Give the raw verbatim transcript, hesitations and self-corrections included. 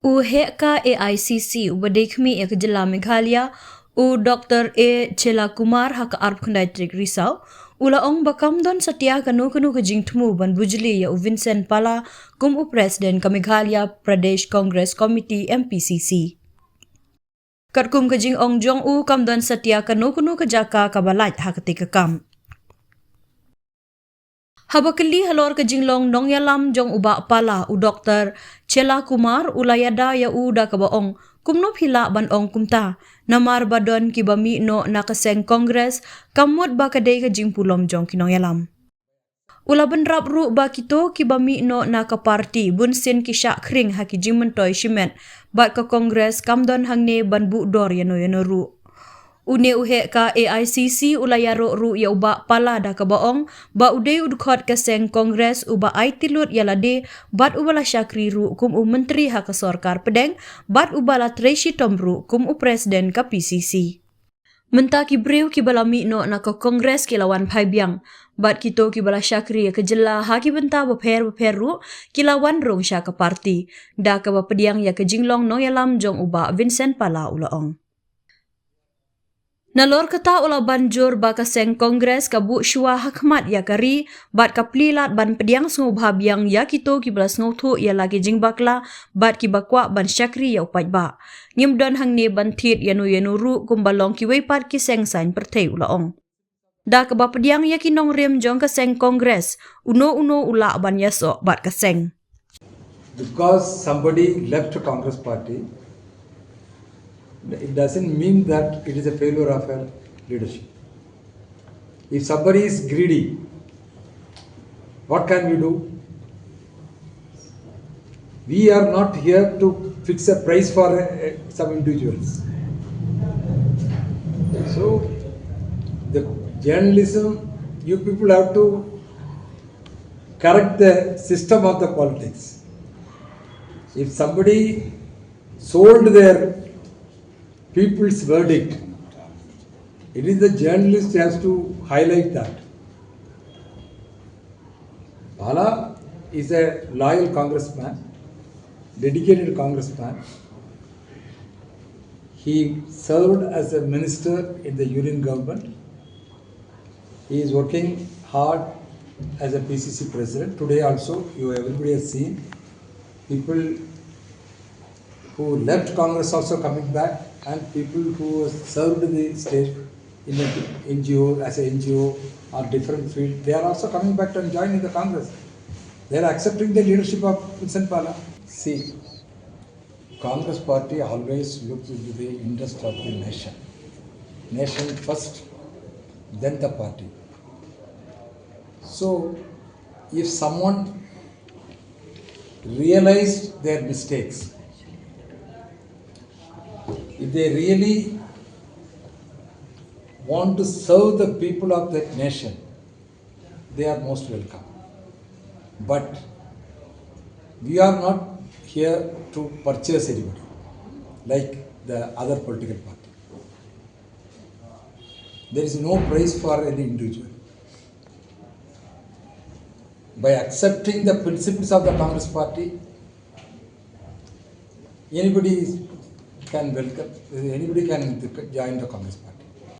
U heh ka A I C C uba dei khmih ïa ka jylla Meghalaya, u Doctor A Chella Kumar, ha ka arphew khyndai tarik Risaw, u la ong ba kam don satia kano kano ka jingthmu ban bujli ïa u Vincent Pala kum u President ka Meghalaya Pradesh Congress Committee, M P C C. Katkum ka jingong jong u, kam don satia kano kano ka jaka kaba lait ha katei ka kam. Haba kylli halor ka jinglong nongïalam jong u Bah Pala, u Doctor Chella Kumar u la ïada ïa u da kaba ong, kumno phi lah ban ong kumta, namar ba don kiba mih noh na ka seng Congress, kam mut ba ka dei ka jingpulom jong ki nongïalam. U la bynrap ruh ba kito kiba mih noh na ka party bunsien ki shah khring ha ki jingmyntoi shimet bad ka Congress, kam don hangne ban buh dor ïano ïano ruh. Une u heh ka A I C C u la ïaroh ruh ïa u Bah Pala da kaba ong ba u dei u dkhot ka seng Congress uba aiti lut ïa lade bad uba la shakri ruh kum u myntri ha ka sorkar pdeng bad uba la trei shitom ruh kum u President ka P C C. Mynta ki briew kiba la mih noh na ka Congress ki la wan phai biang, bad kito kiba la shakri ïa ka jylla ha ki bynta bapher bapher ruh ki la wan rung sha ka party, da kaba pdiang ïa ka jinglong nongïalam jong u Bah Vincent Pala, u la ong. Nalor kata, u la ban jur ba ka seng Congress ka buh shuwa ha khmat ïa ka ri bad ka plie lad ban pdiang sngewbha biang ïa kito kiba la sngewthuh ïa la ki jingbakla bad kiba kwah ban shakri ïa u paidbah. Ngim don hangne ban thied ïano ïano ruh kumba long kiwei pat ki seng saiñ pyrthei, u la ong. Da kaba pdiang ïa ki nongrim jong ka seng Congress, uno uno u lah ban ïasoh bad ka seng. Because somebody left Congress party, it doesn't mean that it is a failure of a leadership. If somebody is greedy, what can we do? We are not here to fix a price for uh, some individuals. So, the journalism, you people have to correct the system of the politics. If somebody sold their people's verdict, it is the journalist has to highlight that. Pala is a loyal congressman, dedicated congressman. He served as a minister in the union government. He is working hard as a P C C president. Today also, you, everybody has seen people who left Congress also coming back, and people who served the state in the N G O, as a N G O or different field, they are also coming back and joining the Congress. They are accepting the leadership of Vincent Pala. See, Congress party always looks into the interest of the nation. Nation first, then the party. So, if someone realized their mistakes, if they really want to serve the people of that nation, they are most welcome. But we are not here to purchase anybody like the other political party. There is no price for any individual. By accepting the principles of the Congress party, anybody can welcome, anybody can join the Congress party.